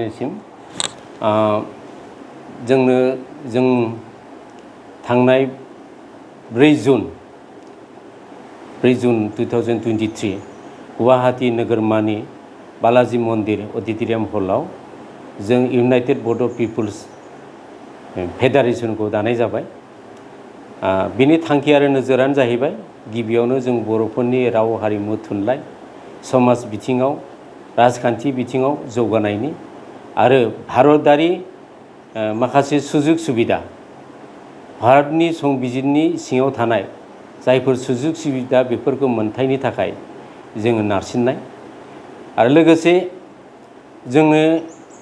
नोंथांमोननिसिम जों थांनाय 4 जुन 2023 गुवाहाटी नोगोरमानि बालाजी मन्दिर अडिटोरियाम हलाव जों इउनाइटेड बड' पिपुल्स फेडारेशनखौ दानाय जाबाय। बिनि थांखि आरो नोजोरानो जाहैबाय गिबियावनो जों बर'फोरनि राव हारिमु थुनलाइ समाज बिथिङाव राजखान्थि बिथिङाव जौगानायनि आरो भारतारि माखासे सुजुग सुबिदा भारतनि संबिजिरनि सिङाव थानाय जायफोर सुजुग सुबिदा बेफोरखौ मोनथायनि थाखाय जोङो नारसिननाय आरो लोगोसे जोङो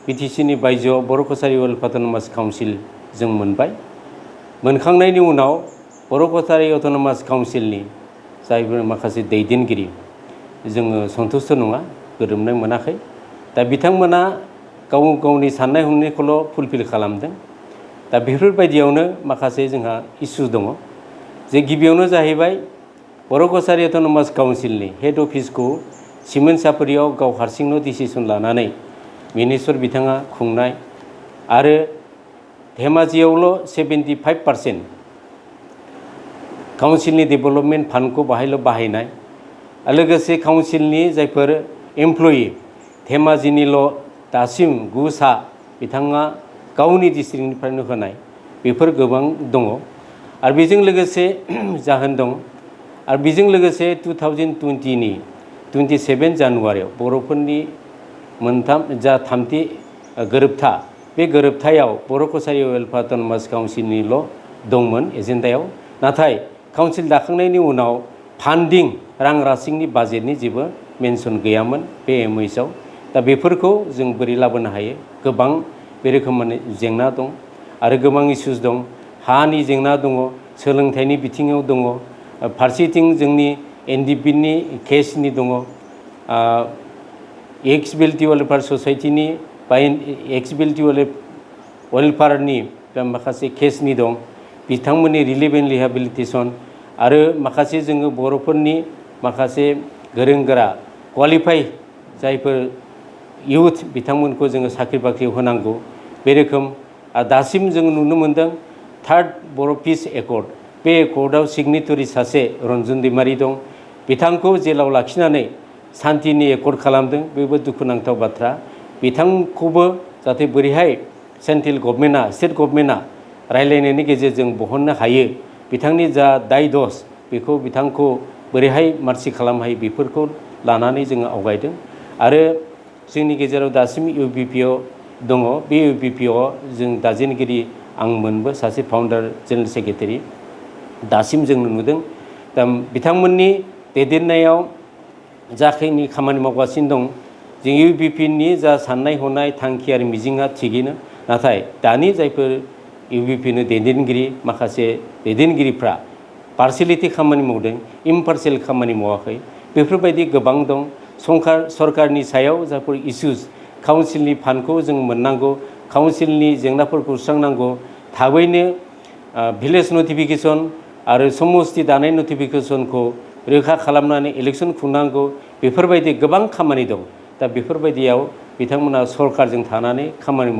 बिटिसिनि बायजोआव बर' कसारी वेलफेयार अट'नमास काउन्सिल जों मोनबाय। मोनखांनायनि उनाव बर' कसारी अट'नमास काउन्सिलनि जायफोर माखासे दैदेनगिरि जोङो सन्तुष्ट नङा, गोरोबनाय मोनाखै। दा बिथांमोना गावनि साननाय हनायखौल' फुलफिल खालामदों। दा बेफोरबायदियावनो माखासे जोंहा इसु दङ। जे गिबियावनो जाहैबाय बर' कसारी अट'नमास काउन्सिलनि हेड अफिसखौ सिमेन्ट सापरियाव गाव हारसिंनो डिसिसन लानानै मिनिस्टार बिथाङा खुंनाय आरो धेमाजियावल' 75% काउन्सिलनि डेभेलपमेन्ट फान्डखौ बाहायल' बाहायनाय लोगोसे काउन्सिलनि जायफोर एमप्लयि धेमाजिनिल' दासिम 9 सा बिथाङा गावनि डिस्ट्रिक्टनिफ्रायनो होनाय बेफोर गोबां दङ आरो बेजों लोगोसे जाहोन दं। आरो बेजों लोगोसे 2020नि 27 जानुवारियाव बर'फोरनि थामथि गोरोबथा बे गोरोबथायाव बर' कसारी वेलफेयार अट'नमास काउन्सिलनिल' दंमोन एजेन्डायाव। नाथाय काउन्सिल दाखांनायनि उनाव फान्डिं रां राशिंनि बाजेटनि जेबो मेनसन गैयामोन बे एमओइसआव। दा बेफोरखौ जों बोरै लाबोनो हायो? गोबां बे रोखोमनि जेंना दं आरो गोबां इसुस दं। हानि जेंना दङ, सोलोंथाइनि बिथिङाव दङ, फारसेथिं जोंनि एनडिपिनि केसनि दङ, एक्सबिलिटि वेलफेयार ससाइटिनि बा एक्सबिलिटि वेलफेयारनि माखासे केसनि दं, बिथांमोननि रिलिफ एन्ड रिहेबिलिटेसन आरो माखासे जोङो बर'फोरनि माखासे गोरों गोरा क्वालिफाइ जायफोर इउथ बिथांमोनखौ जोङो साख्रि बाख्रियाव होनांगौ बे रोखोम। दासिम जों नुनो मोन्दों 3rd बर' पिस एकर्ड बे एकर्डआव सिगनेटरि सासे रन्जन दैमारि दं। बिथांखौ जेलाव लाखिनानै सान्तिनि एकर्ड खालामदों, बेबो दुखुनांथाव बाथ्रा। बिथांखौबो जाहाथे बोरैहाय सेन्ट्रेल गभर्नमेन्टआ स्टेट गभर्नमेन्टआ रायलायनायनि गेजेरजों बहननो हायो, बिथांनि जा दाय दस बेखौ बिथांखौ बोरैहाय मार्सि खालामनो हायो बेफोरखौ लानानै जोङो आवगायदों। आरो जोंनि गेजेराव दासिम इउपिपिअ दङ। बे इउपिपिअ जों दाजेनगिरि आंमोनबो सासे फाउन्डार जेनेरेल सेक्रेटारि दासिम जों नुदों। दा बिथांमोननि दैदेननायाव जाखिनि खामानि मावगासिनो दं, जों इउपिपिनि जा साननाय हनाय थांखि आरो मिजिङा थिगैनो, नाथाय दानि जायफोर इउपिपिनि दैदेनगिरि माखासे दैदेनगिरिफ्रा पार्सियेलिटि खामानि मावदों, इम्पार्सियेल खामानि मावाखै, बेफोरबायदि गोबां दं। सरकारनि सायाव जायफोर इसुस काउन्सिलनि फान्डखौ जों मोननांगौ, काउन्सिलनि जेंनाफोरखौ सुस्रांनांगौ, थाबैनो भिलेज नटिफिकेसन आरो समस्ति दानाय नटिफिकेसनखौ रोखा खालामनानै इलेक्सन खुंनांगौ, बेफोरबायदि गोबां खामानि दं। दा बेफोरबायदियाव बिथांमोना सरकारजों थानानै खामानि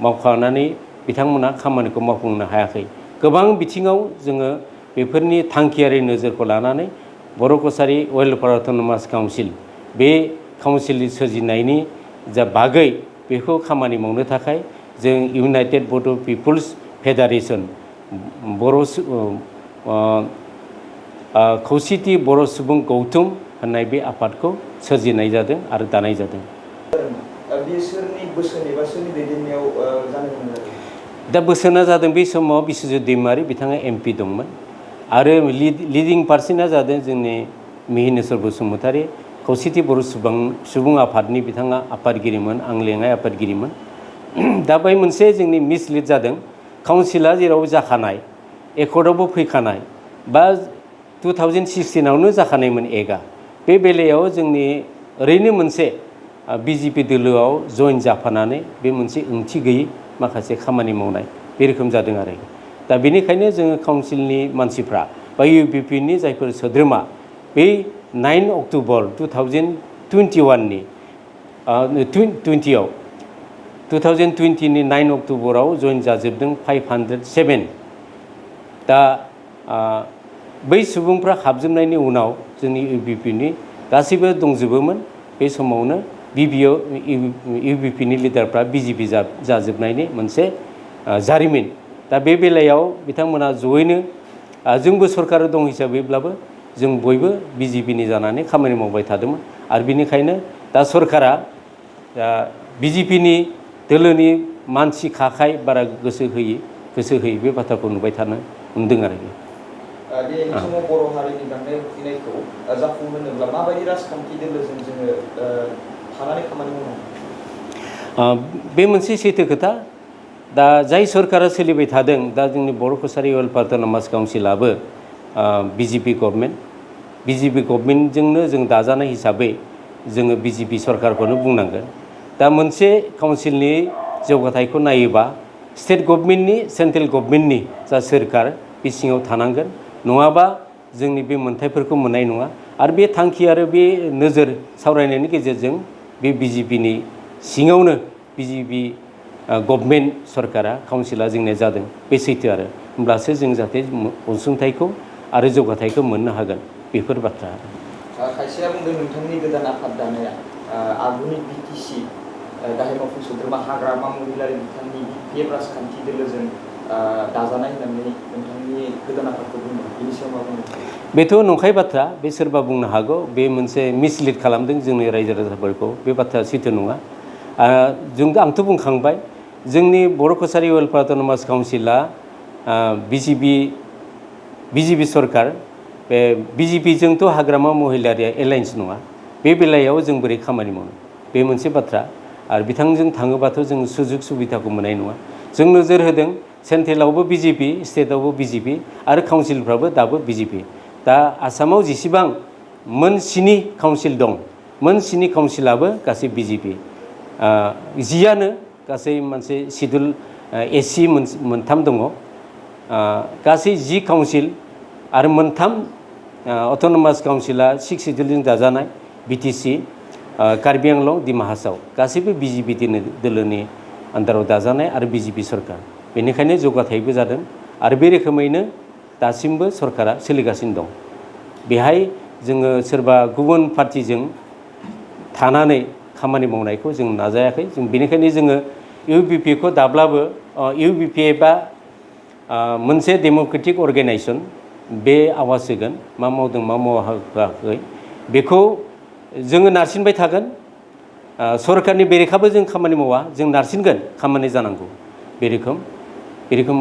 मावखानानै बिथांमोना खामानिखौ मावफुंनो हायाखै। गोबां बिथिङाव जोङो बेफोरनि थांखियारि नोजोरखौ लानानै बर' कसारी वेलफेयार अट'नमास काउन्सिल बे काउन्सिलनि सोरजिनायनि जा बागै बेखौ खामानि मावनो थाखाय जों इउनाइटेड बड' पिपुल्स फेडारेशन खौसेथि बर' सुबुं गौथुम होननाय बे आफादखौ सोरजिनाय जादों आरो दानाय जादों। बिसोरनि बोसोन एबा सोरनि दैदेननायाव जानो गोनां जादों? दा बोसोना जादों बे समाव बिस्वजित दैमारि बिथाङा एमपि दंमोन आरो लिडिं पार्सना जादों जोंनि मिहिनेश्वर बसुमतारी खौसेथि बर' सुबुं आफादनि बिथाङा आफादगिरिमोन, आं लेङाइ आफादगिरिमोन। दा बै मोनसे जोंनि मिसलिड जादों। काउन्सिला जेराव जाखानाय एकर्डआवबो फैखानाय बा 2016आवनो जाखानायमोन एकआ, बे बेलायाव जोंनि ओरैनो मोनसे बिजेपि दोलोआव जइन जाफानानै बे मोनसे ओंथि गैयै माखासे खामानि मावनाय बे रोखोम जादों आरो। दा बेनिखायनो जोङो काउन्सिलनि मानसिफ्रा बा इउपिपिनि जायफोर सोद्रोमा बै 9 अक्ट'बर 2021 आव 2020 नि 9 अक्ट'बराव जइन जाजोबदों 507 दा बै सुबुंफ्रा हाबजोबनायनि उनाव जोंनि इउबिपि नि गासैबो दंजोबोमोन बे समावनो इउबिपि नि लिडारफ्रा बिजेपि जाजोबनायनि मोनसे जारिमिन दा बे बेलायाव बिथांमोना जयैनो जोंबो सरकार दं हिसाबैब्लाबो जों बयबो बिजेपि नि जानानै खामानि मावबाय थादोंमोन आरो बिनिखायनो दा सरकारा बिजेपि नि दोलोनि मानसि खाखाय बारा गोसो होयै बे बाथ्राखौ नुबाय थानो मोनदों आरोखि दिनैनि समाव बर' हारिनि गांनाय उखैनायखौ जाफुंहोनोब्ला माबायदि राजखान्थि दोलोजों जोङो थानानै खामानि मावनांगौ बे मोनसे सैथो खोथा दा जाय सरकारा सोलिबाय थादों दा जोंनि बर' कसारि वेलफेयार अट'नमास काउन्सिलाबो बिजेपि गभर्नमेन्टजोंनो जों दाजानाय हिसाबै जोङो बिजेपि सरकारखौनो बुंनांगोन दा मोनसे काउन्सिलनि जौगाथायखौ नायोबा स्टेट गभर्नमेन्टनि सेन्ट्रेल गभर्नमेन्टनि जा सोरखार बे सिङाव थानांगोन नङाबा जोंनि बे मोनथायफोरखौ मोननाय नङा आरो बे थांखि आरो बे नोजोर सावरायनायनि गेजेरजों बे बिजेपिनि सिङावनो बिजेपि गभर्नमेन्ट सरकारा काउन्सिला जोंनिया जादों बे सैथो आरो होमब्लासो जों जाहाथे अनसुंथाइखौ आरो जौगाथायखौ मोननो हागोन बेफोर बाथ्रा खायसेया बुंदों नोंथांनि गोदान आफाद दानाया आधुनिक बिटिसि गाहाय मावफुं सोद्रोमा हाग्रामा महिलारि बिथांनि बे राजखान्थि दोलोजों दाजानाय होननानै नोंथांनि गोदान आफादखौ बुंदों बेनि सायाव मा बुंदों बेथ' नंखाय बाथ्रा बे सोरबा बुंनो हागौ बे मोनसे मिसलिड खालामदों जोंनि रायजो राजाफोरखौ बे बाथ्राया सैथो नङा आंथ' बुंखांबाय जोंनि बर' कसारि वेलफेयार अट'नमास काउन्सिला बिजेपि सरकार बे बिजेपिजोंथ' हाग्रामा महिलारिया एलायन्स नङा बे बेलायाव जों बोरै खामानि मावनो बे मोनसे बाथ्रा आरो बिथांजों थाङोबाथ' जों सुजुग सुबिदाखौ मोननाय नङा जों नोजोर होदों सेन्ट्रेलावबो बिजेपि स्टेटआवबो बिजेपि आरो काउन्सिलफ्राबो दाबो बिजेपि दा आसामाव जेसेबां मोन 7 काउन्सिल दं मोन 7 काउन्सिलाबो गासै बिजेपि 10आनो गासै मोनसे सिडुल एससि मोनथाम दङ गासै 10 काउन्सिल आरो मोनथाम अट'नमास काउन्सिला 6 सिडुलजों दाजानाय बिटिसि कार्बि आंलं डिमा हासाव गासैबो बिजेपि दोलोनि आन्दाराव दाजानाय आरो बिजेपि सरकार बेनिखायनो जौगाथायबो जादों आरो बे रोखोमैनो दासिमबो सरकारा सोलिगासिनो दं बेहाय जोङो सोरबा गुबुन पार्टिजों थानानै खामानि मावनायखौ जों नाजायाखै जों बेनिखायनो जोङो इउबिपिखौ दाब्लाबो इउबिपि एबा मोनसे डेम'क्रेटिक अर्गेनाइजेसन बे आवाज होगोन मा मावदों मा मावाखै बेखौ जोङो नारसिनबाय थागोन सरकारनि बेरेखाबो जों खामानि मावा जों नारसिनगोन खामानि जानांगौ बे रोखोम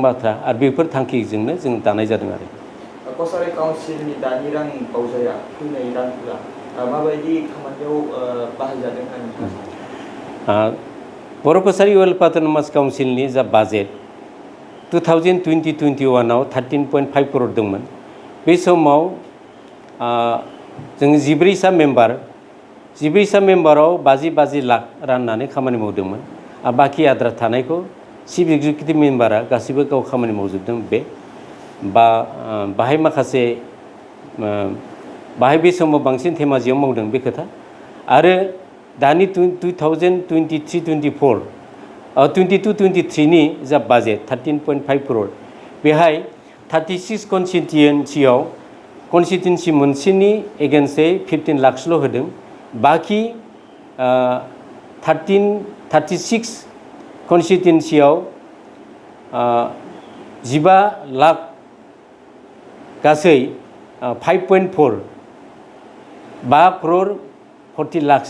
बाथ्रा आरो बेफोर थांखिजोंनो जों दानाय जादों आरो कसारि काउन्सिलनि दानि रां बावजाया फैनाय रांफोरा माबायदि खामानियाव बाहायजादों होननानै बर' कसारि वेलफेयार अट'नमास काउन्सिलनि जा बाजेट 2020-21आव 13.5 करोड़ दंमोन बे समाव जों 14 मेम्बाराव 50 लाख राननानै खामानि मावदोंमोन आरो बाखि आद्रा थानायखौ चिफ एक्जिकिउटिभ मेम्बारा गासिबो गाव खामानि मावजोबदों बाहाय माखासे बे समाव बांसिन धेमाजियाव मावदों बे खोथा आरो दानि 2022-23 नि जा बाजेट 13.5 करोड़ बेहाय 36 कनस्टिटुयेन्सि मोनसेनि एगेन्स्टै 15 लाखसल' होदों बाखि 36 कनस्टिटुयेन्सियाव 15 लाख गासै 5.4 करोड़ 40 लाख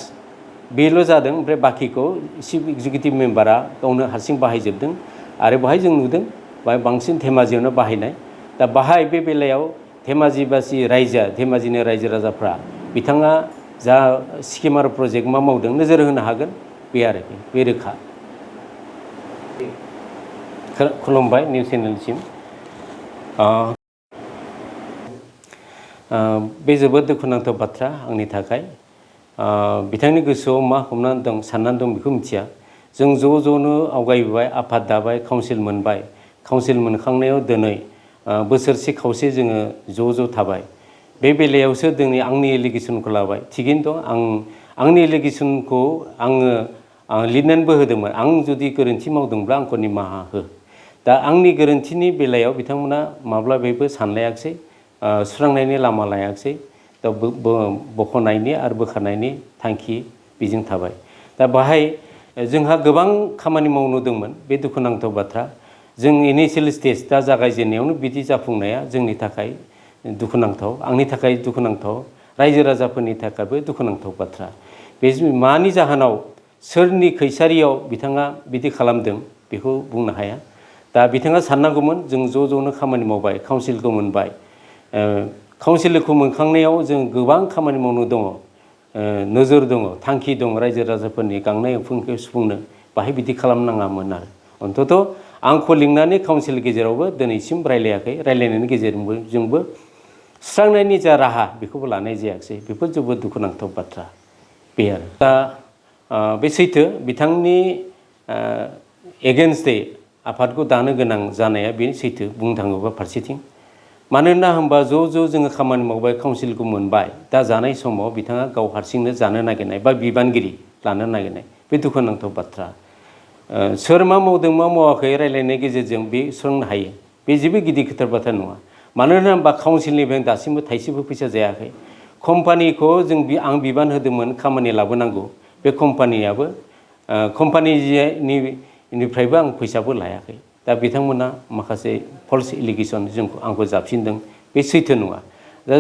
बेल' जादों ओमफ्राय बाखिखौ चिफ एक्जिकिउटिभ मेम्बारा गावनो हारसिं बाहायजोबदों आरो बाहाय जों नुदों बाहाय बांसिन धेमाजियावनो बाहायनाय दा बाहाय बे बेलायाव धेमाजिनि रायजो राजाफ्रा बिथाङा जा स्किम आरो प्रजेक्ट मा मावदों नोजोर होनो हागोन बे आरोखि बे रोखा खुलुमबाय निउस चेनेलसिम बे जोबोद दुखुनांथाव बाथ्रा आंनि थाखाय बिथांनि गोसोआव मा हमनानै दं साननानै दं बेखौ मिथिया जों ज'नो आवगायबोबाय आफाद दाबाय काउन्सिल मोनबाय काउन्सिल मोनखांनायाव दिनै बोसोरसे खावसे जोङो ज' थाबाय बे बेलायावसो दिनै आंनि एलिगेसनखौ लाबाय थिगैनो दं आंनि एलिगेसनखौ आङो आं लिरनानैबो होदोंमोन आं जुदि गोरोन्थि मावदोंब्ला आंखौ निमाहा हो। दा आंनि गोरोन्थिनि बेलायाव बिथांमोना माब्लाबाबो सानलायाखिसै, सुस्रांनायनि लामा लायाखिसै। दा बख'नायनि आरो बोखारनायनि थांखि बेजों थाबाय। दा बाहाय जोंहा गोबां खामानि मावनो दंमोन, बे दुखुनांथाव बाथ्रा। जों इनिशियेल स्टेज दा जागायजेननायावनो बिदि जाफुंनाया जोंनि थाखाय दुखुनांथाव, आंनि थाखाय दुखुनांथाव, रायजो राजाफोरनि थाखायबो दुखुनांथाव बाथ्रा। बे मानि जाहोनाव सोरनि खैसारियाव बिथाङा बिदि खालामदों बेखौ बुंनो हाया। दा बिथाङा साननांगौमोन जों ज'नो खामानि मावबाय, काउन्सिलखौ मोनबाय। काउन्सिलखौ मोनखांनायाव जों गोबां खामानि मावनो दङ, नोजोर दङ, थांखि दं रायजो राजाफोरनि गांनाय उखैनायखौ सुफुंनो। बाहाय बिदि खालामनाङामोन आरो अन्तत' आंखौ लिंनानै काउन्सिल गेजेरावबो दिनैसिम रायलायाखै, रायलायनायनि गेजेरजोंबो सुस्रांनायनि जा राहा बेखौबो लानाय जायाखिसै। बेफोर जोबोद दुखुनांथाव बाथ्रा बे आरो। दा बे सैथो बिथांनि एगेन्स्टै आफादखौ दानो गोनां जानाया बे सैथो बुंनो थाङोबा फारसेथिं। मानोना होनबा ज' जोङो खामानि मावबाय, काउन्सिलखौ मोनबाय। दा जानाय समाव बिथाङा गाव हारसिंनो जानो नागिरनाय बा बिबानगिरि लानो नागिरनाय बे दुखुनांथाव बाथ्रा। सोर मा मावदों मा मावाखै रायलायनायनि गेजेरजों बे सुस्रांनो हायो, बे जेबो गिदिर खोथार बाथ्रा नङा। मानोना होनबा काउन्सिलनिफ्राय दासिमबो थाइसेबो फैसा जायाखै। कम्पानिखौ आं बिबान होदोंमोन खामानि लाबोनांगौ, बे कम्पानियाबो कम्पानिनिफ्रायबो आं फैसाबो लायाखै। दा बिथांमोना माखासे फल्स एलिगेसन आंखौ जाबसिनदों, बे सैथो नङा। दा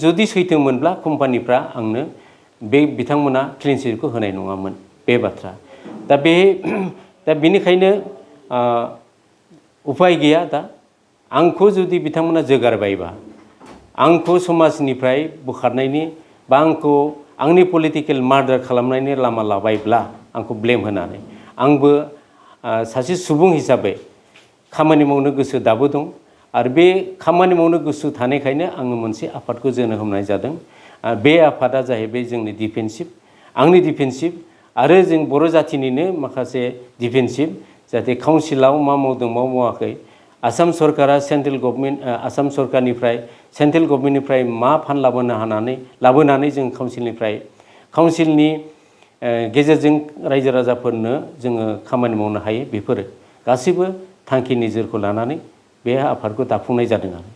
जुदि सैथोमोनब्ला कम्पानिफ्रा आंनो बिथांमोना क्लिन चिटखौ होनाय नङामोन, बे बाथ्रा। दा बेनिखायनो उफाय गैया। दा आंखौ जुदि बिथांमोना जोगारबायबा, आंखौ समाजनिफ्राय बोखारनायनि बा आंनि पलिटिकेल मार्डार खालामनायनि लामा लाबायब्ला आंखौ ब्लेम होनानै, आंबो सासे सुबुं हिसाबै खामानि मावनो गोसो दाबो दं। आरो बे खामानि मावनो गोसो थानायखायनो आङो मोनसे आफादखौ जोनोम होनाय जादों। बे आफादा जाहैबाय जोंनि डिफेन्सिभ, आंनि डिफेन्सिभ आरो जों बर' जाथिनिनो माखासे डिफेन्सिभ। जाहाथे काउन्सिलाव मा मावदों मा मावाखै, आसाम सरकारा सेन्ट्रेल गभर्नमेन्टनिफ्राय मा फान्ड लाबोनानै जों काउन्सिलनि गेजेरजों रायजो राजाफोरनो जोङो खामानि मावनो हायो, बेफोरो गासैबो थांखि नोजोरखौ लानानै बे आफादखौ दाफुंनाय जादों आरो।